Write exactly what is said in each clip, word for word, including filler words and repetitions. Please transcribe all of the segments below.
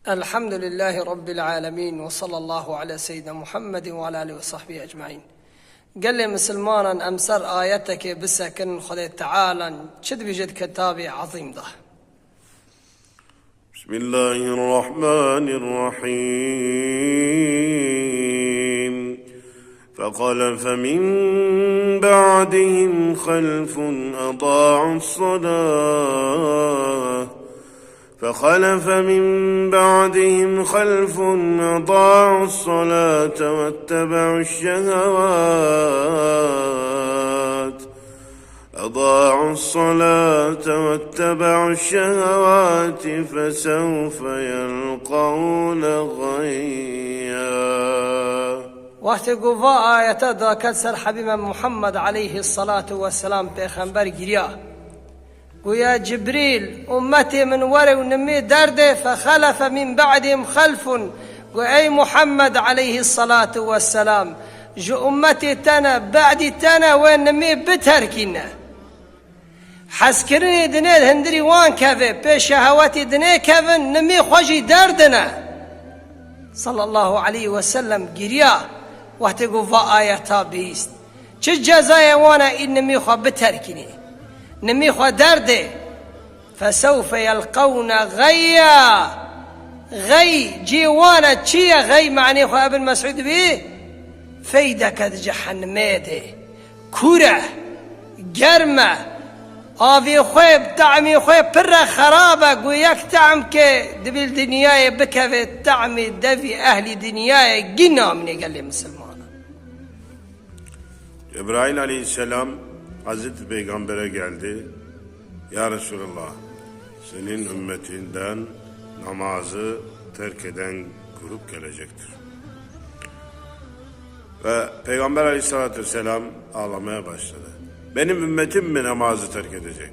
Elhamdülillâhi Rabbil âlemîn ve sallallahu ala seyyidina Muhammedin ve ala alihi ve sahbihi ecmaîn. Gelê misilmanan, em ser ayetekê bisekin, Xwedê Teala çi dibêje di kitabê ezîm de? بسم الله الرحمن الرحيم. فخلف من بعدهم خلف أضاعوا الصلاة فخلف من بعدهم خلف أضاعوا الصلاة واتبعوا الشهوات أضاعوا الصلاة واتبعوا الشهوات فسوف يلقون غيا. Wextê ku va ayeta daket ser Hebî me Muhammed aleyhissalatu vesselam, pêxember giriya. Gu ya Cibrîl, ummetê min were û nimê derdê, fexelefe min ba'dihim xelfun. Gu ey Muhammed aleyhissalatu vesselam, ji ummetê te ne, ba'dî te ne wê nimê biterkîne. Hezkirinê dinê hundirî wan keve, pê şehewetê dinê kevin, nimê xwe jî derdine. Sallallahu aleyhi ve sellem giriya, wextê ku va ayeta bihîst. Çi cezayê wan e, î nimî xwe biterkînî? Nimî xwe derdê. Fesewfe yelqewne geyya. Gey cî wan e, çi ye gey? Manê xwe Ibn Mesûd bî, feydeke di cehennemê de. Kûr e, germ e, avê xwe, te'mê xwe pir e, xerab e, ku yek te'm ke divê li dinyayê bikeve, te'mê devî ehlî dinyayê gî namîne gelê misilmanan. Cebrail aleyhisselam Hazreti Peygamber'e geldi. Ya Resulallah, senin ümmetinden namazı terk eden grup gelecektir. Ve Peygamber aleyhissalatü vesselam ağlamaya başladı. Benim ümmetim mi namazı terk edecek?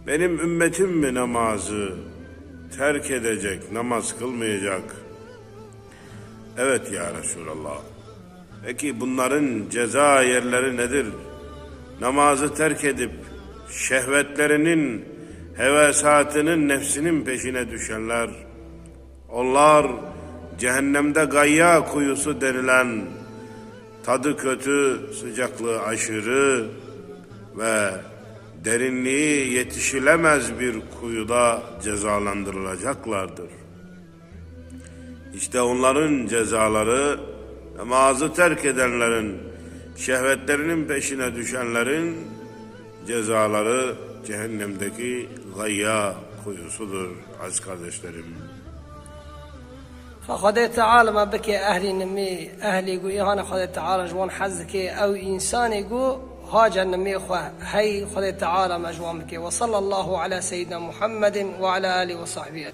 Benim ümmetim mi namazı terk edecek, namaz kılmayacak? Evet ya Resulallah. Peki bunların ceza yerleri nedir? Namazı terk edip şehvetlerinin, hevesatının, nefsinin peşine düşenler, onlar cehennemde gayya kuyusu denilen tadı kötü, sıcaklığı aşırı ve derinliği yetişilemez bir kuyuda cezalandırılacaklardır. İşte onların cezaları, namazı terk edenlerin, şehvetlerinin peşine düşenlerin cezaları cehennemdeki gayya kuyusudur, aziz kardeşlerim. Xwedê Teala me bike ehlî nimî, ehlî ku îhana Xwedê Teala ji wan hez dike, ew însanê ku hace nimî xwe hey Xwedê Teala me ji wan bike. Ve sallallahu ala seyyidina Muhammedin ve ala alihi ve sahbihi.